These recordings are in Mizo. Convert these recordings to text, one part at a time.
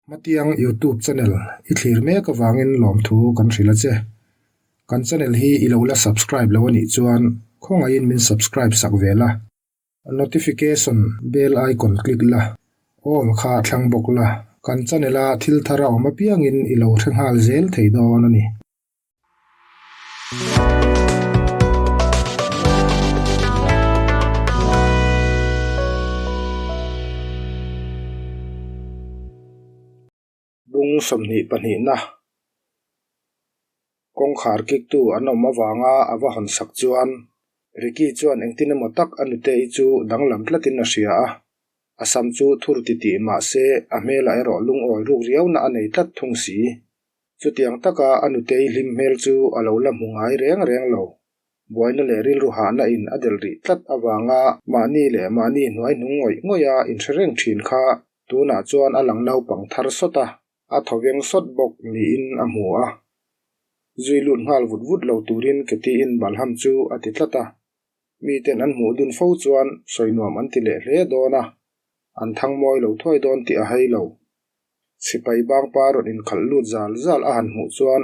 Hmatiang Youtube channel i thlir mek avangin lawmthu kan hrilh a che. Kan channel hi i lo la subscribe lo a nih chuan khawngaihin min subscribe sak ve la. Notification bell icon click la, all kha thlang bawk la, kan channel a thil thar a awm apiangin i lo hre nghal zel thei dawn a ni. Bung 22na Kawngkhar kiktu an awm avanga a va hawn sak chuan Ricky chuan engtin emaw tak a nute-i chu danglam tlatin a hria a, a sam chu thur titih mah se a hmelah erawh lungawi ruk riauna a nei tlat thung si. Chutiang taka a nutei hlim hmel chu a lo la hmu ngai reng reng lo. Buaina leh rilru hahna in a delh rih tlat avanga mahni leh mahni hnuai hnung ngawih ngawih a inhre reng thin kha tunah chuan a lang naupang thar sawt a, a thawveng sawt bawk niin a hmu a. Zui lut nghal vut vut lo turin Katie-in Balham chu a ti tlat a. Miten an hmuh dun fo chuan sawi nuam an ti leh hle dawn a, an thang mawi lo thuai dawn tih a hai lo. Sipai bangpa rawn inkhalh lut zal zal a han hmuh chuan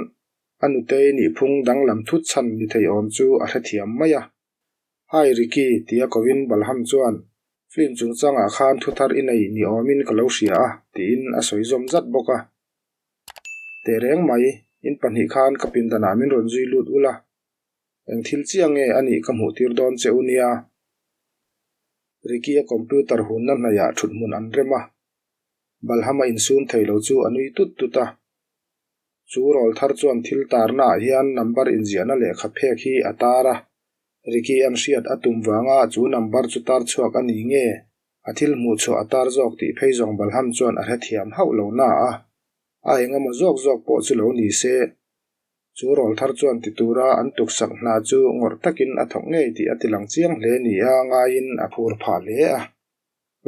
a nutei nihphung danglam thut chhan ni thei awm chu a hrethiam mai a. Hi Ricky, tia kovin Balham chuan, Film chungchangah khan thu thar i nei ni awmin ka lo hria a, tiin a sawi zawm zat bawk a. Tehreng mai, in pahnih khan ka pindanah min rawn zui lut ula, eng thil chiah nge a nih ka hmuh tir dawn che u nia. Ricky-a computer hunna hnaihah thuthmun an rem a. Balham a insum thei lo chu a nui tut tut a. Chu rawl thar chuan thil tarnaah hian number inziahna lehkha phek hi a tar a. Ricky an hriat a tum vanga chu number chu tar chhuak a ni nge? A thil hmuh chhuah a tar zawk tih phei zawng Balham chuan a hrethiam hauh lo na a. A engemaw zawk zawk pawh chu lo ni se. Chu rawl thar chuan ti tura an tuksak hna chu ngawrh takin a thawk ngei tih a tilang chiang hle nia ngaiin a phur phah hle a.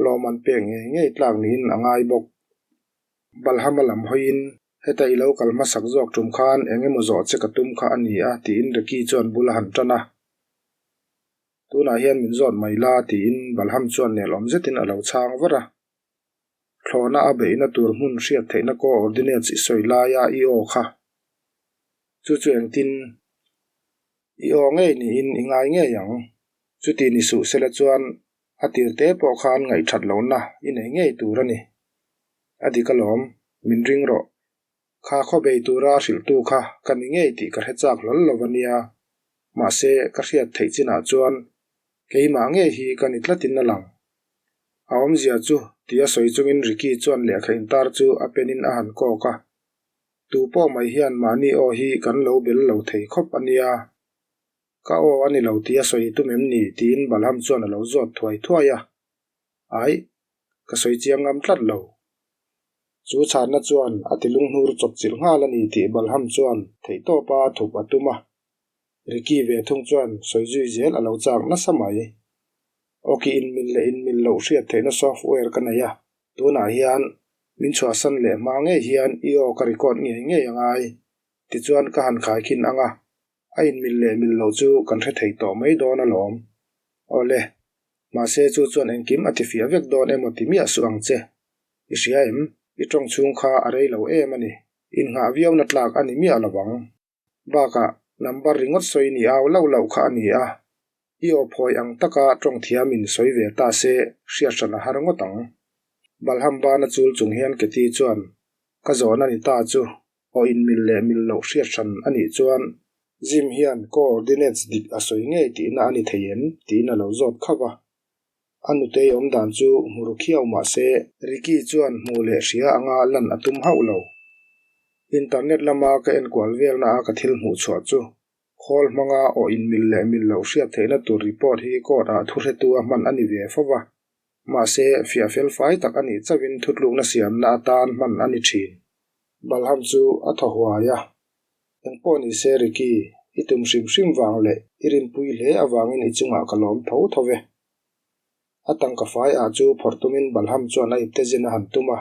Lawm an pek ngei ngei tlak niin a ngai bawk. Balhama lam hawiin, Heta i lo kal hmasak zawk tum khan eng emaw zawh che ka tum kha a ni a, tiin Ricky chuan bul a han tan a. Tunah hian min zawt mai la, tiin Balham chuan nelawm zetin a lo chhang var a. Thlawhna a beihna tur hmun hriat theihna coordinates i sawi laia i aw kha. Chu chu engtin? I aw ngei niin i ngai ngei ang. Chuti ni suh sela chuan A tir te pawh khan ngaihthat lohna i nei ngei tur a ni. A dik alawm, min ring rawh. Kha khaw bei tura hrilhtu kha ka ni ngei tih ka hre chak hlawl lo a nia. Mahse, ka hriat theih chinah chuan keimah ngei hi ka ni tlatin a lang. A awmzia chu tia sawi chungin Ricky chuan lehkha intar chu a penin a han kawk a. Tu pawh mai hian mahni aw hi kan lo bel lo thei khawp a nia. Ka aw a ni lo tih a sawi tum em ni? tiin Balham chuan a lo zawt thuai thuai a. Aih, ka sawi chiang ngam tlat lo. Chu chhanna chuan a ti lunghnur chawp chilh nghal a ni tih Balham chuan theihtawpa thup a tum a. Ricky ve thung chuan sawi zui zel a lo chak nasa mai. Awki inmil leh inmil loh hriat theihna software ka nei a, tunah hian min chhuahsan leh hma ngei hian i aw ka record ngei ngei a ngai. Tichuan ka han khaikhin ang a, A inmil leh mil loh chu kan hre thei tawh mai dawn alawm. Awle, mahse chu chuan engkim a tifiah vek dawn emaw ti miah suh ang che. I hria em? I tawng chhung kha a rei lo em a ni. Innghah viauna tlak a ni miah lo ang. Bakah, number ringawt sawi ni au loh loh kha a ni a. I aw phawi ang taka tawng thiamin sawi ve ta se hriat hran a har ngawt ang. Balham bana chul chung hian Katie chuan, Ka zawhna ni ta chu, Aw inmil leh mil loh hriat hran a nih chuan Jim hian coordinates dik a sawi ngei tihna a ni thei em? tiin a lo zawt khauh a. A nutei awm dan chu hmu ru khiau mah se Ricky chuan hmuh leh hria anga lan a tum hauh lo. Internet lama ka enkual velna a ka thil hmuh chhuah chu khawl hmanga aw inmil leh mil loh hriat theihna tur report hi court ah thuhretu a hman a ni ve fo va. Mahse, fiah fel fai tak a nih chauhin thutlukna siamna atan hman a ni thin. Balham chu a thaw huai a. Engpawh ni se Ricky, i tum hrim hrim vang leh i rinpui hle avangin i chungah ka lawm tho tho ve. A tangka fai ah chu phawrh tumin Balham chuan a ipte zin a han tum a.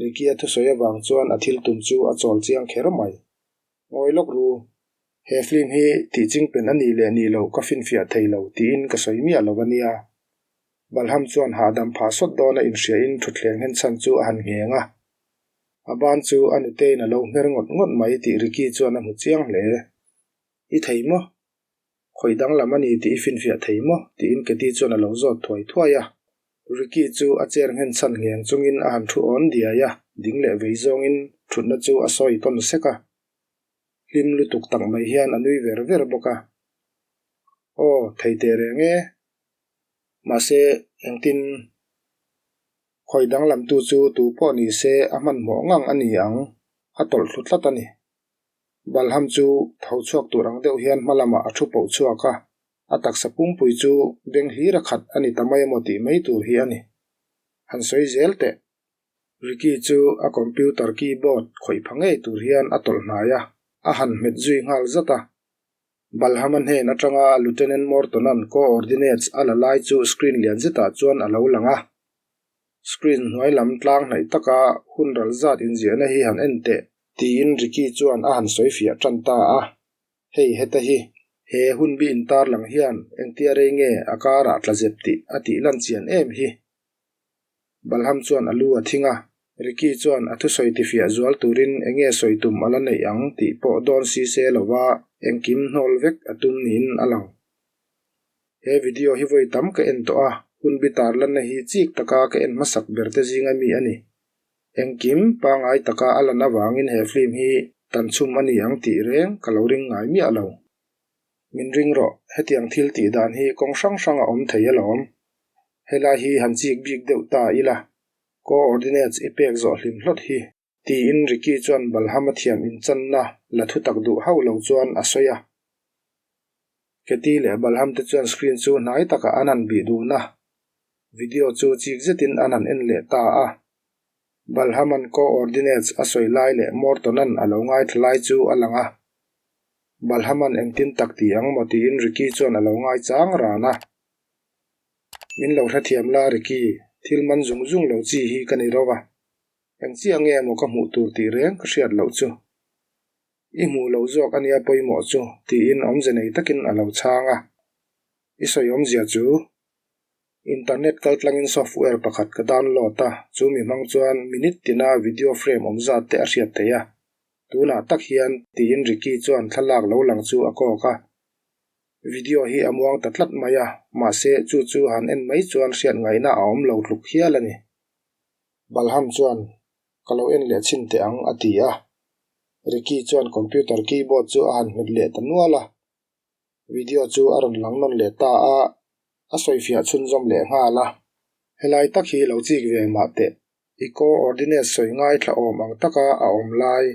Ricky a thusawi avang chuan a thil tum chu a chawl chiang kher mai. Ngawi lawk ru, he film hi tih chingpen a nih leh nih loh ka finfiah thei lo tiin ka sawi miah lo a nia. Balham chuan hahdam phah sawt dawn a inhriain thutthleng hen chhan chu a han ngheng a. A ban chu a nuteiin a lo hmer ngawt ngawt mai tih Ricky chuan a hmu chiang hle. I thei maw? Khawih danglam a ni tih i finfiah thei maw? tiin Katie chuan a lo zawt thuai thuai a. Ricky chu a chair nghen chhan ngheng chungin a han thu awn diai a, ding leh vei zawngin thutna chu a sawi tawn sek a. Hlim lutuk tak mai hian a nui ver ver bawk a. Aw, thei teh reng e. Mahse, engtin Khawih danglamtu chu tu pawh ni se a hmanhmawh ngang a ni ang, a tawlh thlu tlat a ni. Balham chu tho chhuak tur ang deuh hian hma lamah a thu poh chhuak a, a taksa pumpui chu beng hlir a khat a ni ta mai emaw tih mai tur hi a ni. Han sawi zel teh. Ricky chu a computer keyboard khawih pha ngei tur hian a tawlh hnai a, a han hmet zui nghal zat a. Balham-a hnen atanga Lieutenant Morton-a'n co-ordinates a la lai chu screen lian zetah chuan a lo lang a. Screen hnuai lam tlang hnaih taka hun ral zat inziahna hi han en teh. Tiin Ricky chuan a han sawi fiah tan ta a. Hei heta hi. He hun bi intar lang hian engtia rei nge a karah tla zep tih a tih lan chian em hi. Balham chuan a lu a thing a, Ricky chuan a thusawi tifiah zual turin enge sawi tum a la neih ang tih pawh dawn si se lova engkim hnawl vek a tum niin a lang. He video hi vawi tam ka en tawh a, hun bi tarlanna hi chik taka ka en hmasak ber te zinga mi a ni. Engkim pangngai taka a lan avangin he film hi tanchhum a ni ang tih reng ka lo ring ngai miah lo. Min ring rawh, hetiang thil tih dan hi kawng hrang hrang a awm thei alawm. Helai hi han chik bik deuh ta ila, co-ordinates i pek zawh hlim hlawt hi, tiin Ricky chuan Balham a thiam inchanna la thutak duh hauh lo chuan a sawi a. Katie leh Balham te chuan screen chu hnai takah an han bih dun a, video chu chik zetin an han en leh ta a. Balham-a'n co-ordinates a sawi lai leh Morton-a'n a lo ngaithla lai chu a lang a. Balham-a'n engtin tak ti ang maw tiin Ricky chuan a lo ngaichang ran a. Min lo hrethiam la Ricky, thil man zung zung lo chi hi ka ni ro va. Eng chiah nge maw ka hmuh tur tih reng ka hriat loh chu. I hmuh loh zawk a nia pawimawh chu, tiin awmze nei takin a lo chhang a. I sawi awmzia chu? Internet kaltlangin software pakhat ka download a, chu mi hmang chuan minute tina video frame awm zat te a hriat theih a. Tunah tak hian, tiin Ricky chuan thlalak lo lang chu a kawk a. Video hi a muang ta tlat mai a, mahse chu chu han en mai chuan hriat ngaihna a awm lo tluk hial a ni. Balham chuan, Ka lo en leh chhin teh ang, a ti a. Ricky chuan computer keyboard chu a han hmet leh ta nual a. Video chu a rawn lang nawn leh ta a, a sawifiah chhunzawm leh nghal a. Helai tak hi lo chik ve mah teh. I co-ordinate sawi ngaithla awm ang taka a awm lai,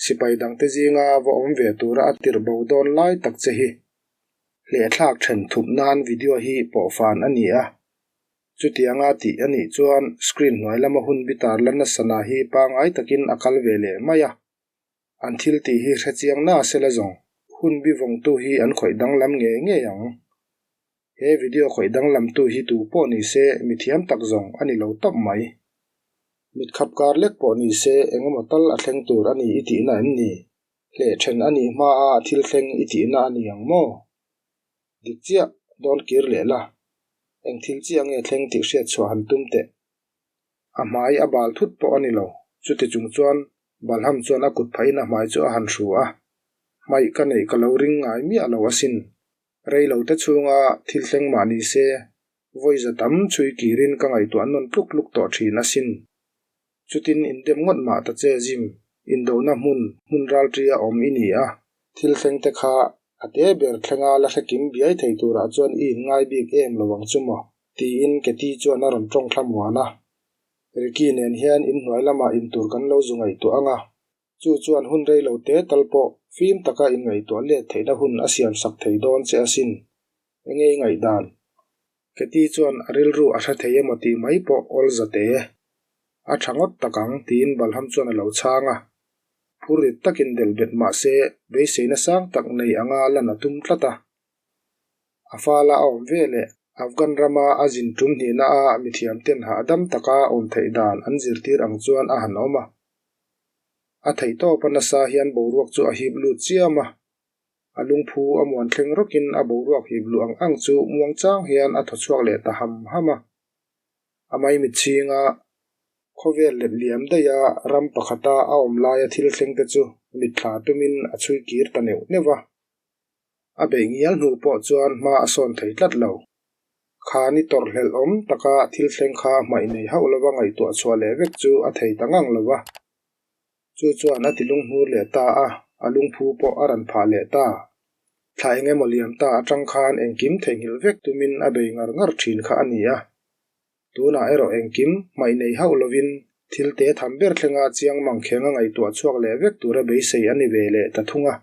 sipai dangte zinga va awm ve tura a tirh bo dawn lai tak che hi. Hlehthlak then thup nan video hi pawhfan a ni a. Chutianga tih a nih chuan screen hnuai lama hun bi tar la nasa na hi pangngai takin a kal ve leh mai a. An thil tih hi hrechiang na sela zawng, hun bi vawngtu hi an khawih danglam ngei ngei ang. He video khawih danglamtu hi tu pawh ni se mi thiam tak zawng a ni lo tawp mai. Mit khap kar lek pawh ni se eng emaw tal a thleng tur a ni i tihna em ni? Hleh then a nih hmaa thil thleng i tihna a ni ang maw? Dik chiah, dawn kir leh la. Eng thil chiah nge thleng tih hriat chhuah han tum teh. A hmai a bal thut pawh a ni lo. Chuti chung chuan Balham chuan a kut phahin a hmai chu a han hru a. Hmaih ka neih ka lo ring ngai miah lo asin. Rei lo te chhunga thil thleng mah ni se, vawi za tam chhui kirin ka ngaihtuah nawn tluk tluk tawh thin asin. Chutin indem ngawt mah ta che Jim, indohna hmun, hmun ralṭia awm i ni a, thil thleng te kha a te ber thlenga la hrekim biai thei turah chuan i inngai bik em lo ang chu maw? tiin Katie chuan a rawn ṭawng thla muan a. Ricky nen hian inhnuai lamah intur kan lo zu ngaihtuah ang a, Chu chuan hun rei lo te tal pawh fim taka inngaihtuah let theihna hun a siam sak thei dawn che asin. Enge i ngaihdan? Katie chuan a rilru a hre thei emaw tih mai pawh awl za te. A tha ngawt tak ang, tiin Balham chuan a lo chhang a. Phur rit takin delh bet mah se beiseina sang tak nei anga lan a tum tlat a. A fala a awm ve leh Afghan rama a zin tum hnihna a mithiamten hahdam taka awm theih dan an zirtir ang chuan a han awm a. A theihtawp a nasa hian boruak chu a hip lut chiam a, a lungphu a muan thleng rawkin a boruak hip luh ang ang chu muang chang hian a thaw chhuak leh ta ham ham a. A maimit chhinga. Khawvel let liam daiha ram pakhata a awm laia thil thleng te chu mitthla tumin a chhui kir ta neuh neuh va. A beih ngial hnu pawh chuan hma a sawn thei tlat lo. Kha ni tawrhhlelh awm taka thil thleng kha hmaih nei hauh lova ngaihtuah chhuah leh vek chu a thei ta ngang lo va. Chu chuan a ti lunghnur leh ta a, a lungphu pawh a rawn phah leh ta. Thla eng emaw liam ta atang khan engkim theihnghilh vek tumin a bei ngar ngar thin kha a ni a. Tunah erawh engkim hmaih nei hauh lovin thil te tham ber thlenga chiang mangkheng a ngaihtuah chhuak leh vek tura beisei a ni ve leh ta thung a.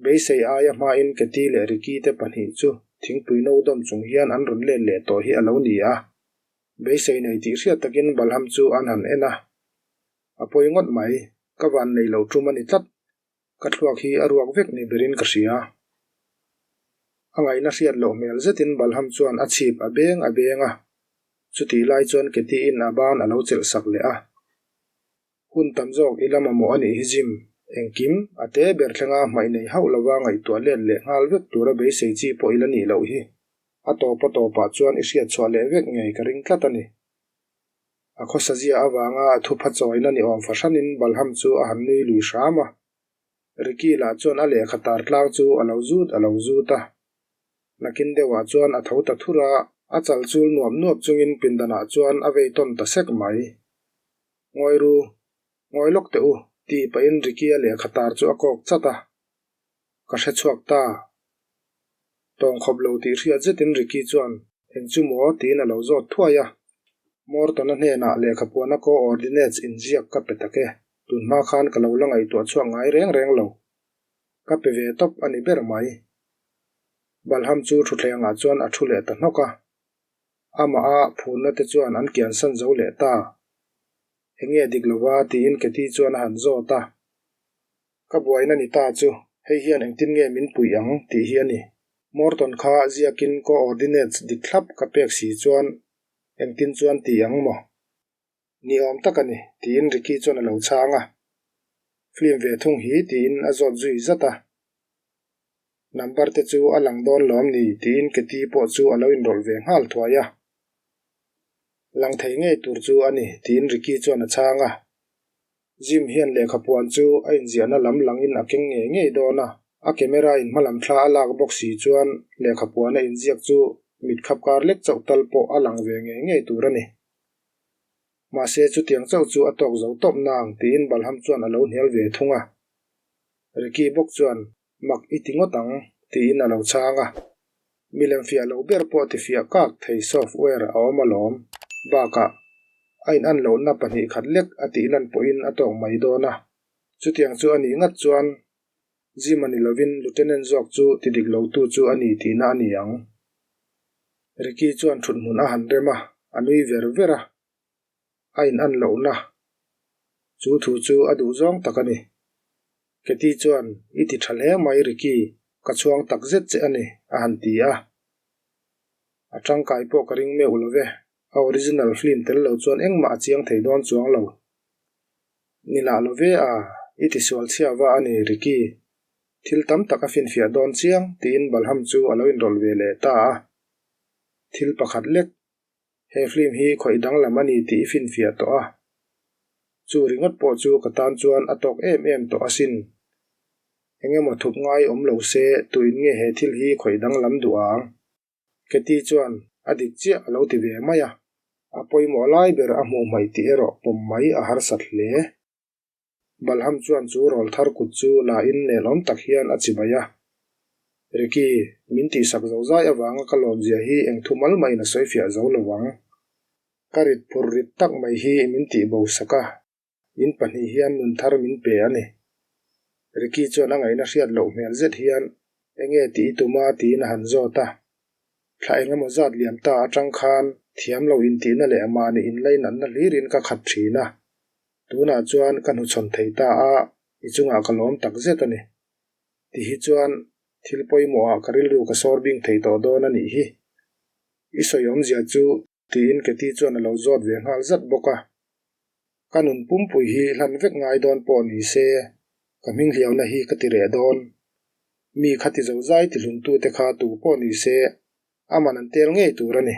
Beisei aia hmain Keti leh Ricky te pahnih chu thingpui no dawm chung hian an rawn let leh tawh hi a lo ni a. Beisei nei tih hriat takin Balham chu an han en a. A pawi ngawt mai, ka van nei lo tum a ni tlat. Ka thluak hi a ruak vek ni berin ka hria. A ngaihna hriat loh hmel zetin Balham chuan a chhip a beng a beng a. Chutih lai chuan Keti-in a ban a lo chelh sak leh a. Hun tam zawk i la mamawh a nih hi Jim. Engkim, a te ber thlenga hmaih nei hauh lova ngaihtuah let leh nghal vek tura beisei chi pawh i la nih loh hi. A tawp a tawpah chuan i hriat chhuah leh vek ngei ka ring tlat a ni. A khawsazia avanga a thupha chawina ni awm fahranin Balham chu a han nui lui hram a. Ricky lah chuan a lehkha tar tlang chu a lo zut a lo zut a. Nakin deuhah chuan a tho ta thur a, a chal chul nuap nuap chungin pindanah chuan a vei tawn ta sek mai. Ngawi ru, ngawi lawk teh u, tih pahin Ricky-a lehkha tar chu a kawk chat a. Ka hre chhuak ta. Tawng khawp lo tih hriat zetin Ricky chuan, Eng chu maw? tiin a lo zawt thuai a. Morton-a hnenah lehkha puana co-ordinates inziak ka pe tak e. Tun hma khan ka lo la ngaihtuah chhuak ngai reng reng lo. Ka pe ve tawp a ni ber mai. Balham chu thutthlengah chuan a thu leh ta hnawk a. Amah a phurna te chuan an kiansan zo leh ta. Enge dik lova? tiin Katie chuan a han zawt a. Ka buaina ni ta chu, hei hian engtin nge min puih ang tih hi a ni. Morton kha ziakin co-ordinates dik thlap ka pek si chuan engtin chuan ti ang maw? Ni awm tak a ni, tiin Ricky chuan a lo chhang a. Film ve thung hi tiin a zawt zui zat a. Number te chu a lang dawn lawm ni tiin Katie pawh chu a lo inrawlh ve nghal thuai a. Lang thei ngei tur chu a ni, tiin Ricky chuan a chhang a. Jim hian lehkha puan chu a inziahna lam langin a keng ngei ngei dawn a, a camera in hmalam thla a lak bawk si chuan lehkha puana inziak chu mit khap kar lek chauh tal pawh a lang ve ngei ngei tur a ni. Mahse chutiang chauh chu a tawk zo tawp nang tiin Balham chuan a lo hnial ve thung a. Ricky bawk chuan Mak i ti ngawt ang tiin a lo chhang a. Milem fiah lo ber pawh tifiah kak thei software a awm alawm. Bakah, a inan lohna pahnih khat lek a tih lan pawhin a tawk mai dawn a. Chutiang chu a nih ngat chuan Jim a ni lovin Lieutenant zawk chu ti dik lotu chu a ni tihna a ni ang. Ricky chuan thuthmun a han rem a, a nui ver ver a. A inan lohna chu thu chu a duh zawng tak a ni. Katie chuan, I ti tha hle mai Ricky, ka chhuang tak zet che a ni, a han ti a. A tangkai pawh ka ring meuh lo ve, a original film tel lo chuan engmah a chiang thei dawn chuang lo. Ni lah lo ve a, i ti sual chhia va a ni Ricky. Thil tam tak a finfiah dawn chiang, tiin Balham chu a lo inrawlh ve leh ta a. Thil pakhat lek, he film hi khawih danglam a ni tih i finfiah tawh a. Chu ringawt pawh chu ka tan chuan a tawk em em tawh asin. Eng emaw thup ngai awm lo se, tuin nge he thil hi khawih danglam duh ang? Katie chuan a dik chiah a lo ti ve mai a. A pawimawh lai ber a hmuh hmaih tih erawh pawm mai a harsat hle. Balham chuan chu rawl thar kut chu la in nelawm tak hian a chibai a. Ricky, min tihsak zo zai avanga ka lawmzia hi eng thu mal mahin a sawi fiah zo lo ang. Ka rit phur rit tak mai hi min tihbo sak a. In pahnih hian nun thar min pe a ni. Ricky chuan a ngaihna hriat loh hmel zet hian enge tih i tum a tiin a han zawt a. Thla eng emaw zat liam ta atang khan thiam lo intihna leh mahni inlainatna hlirin ka khat thin a. Tunah chuan ka hnuchhawn thei ta a, i chungah ka lawm tak zet a ni. Ti hi chuan thil pawimawhah ka rilru ka sawr bing thei tawh dawn a nih hi. I sawi awmzia chu Tiin Katie chuan a lo zawt ve nghal zat bawk a. Ka nun pumpui hi hlan vek ngai dawn pawh ni se, ka hming hliauna hi ka ti reh dawn. Mi kha ti zo zai ti hlumtute kha tu pawh ni se, a man an tel ngei tur a ni.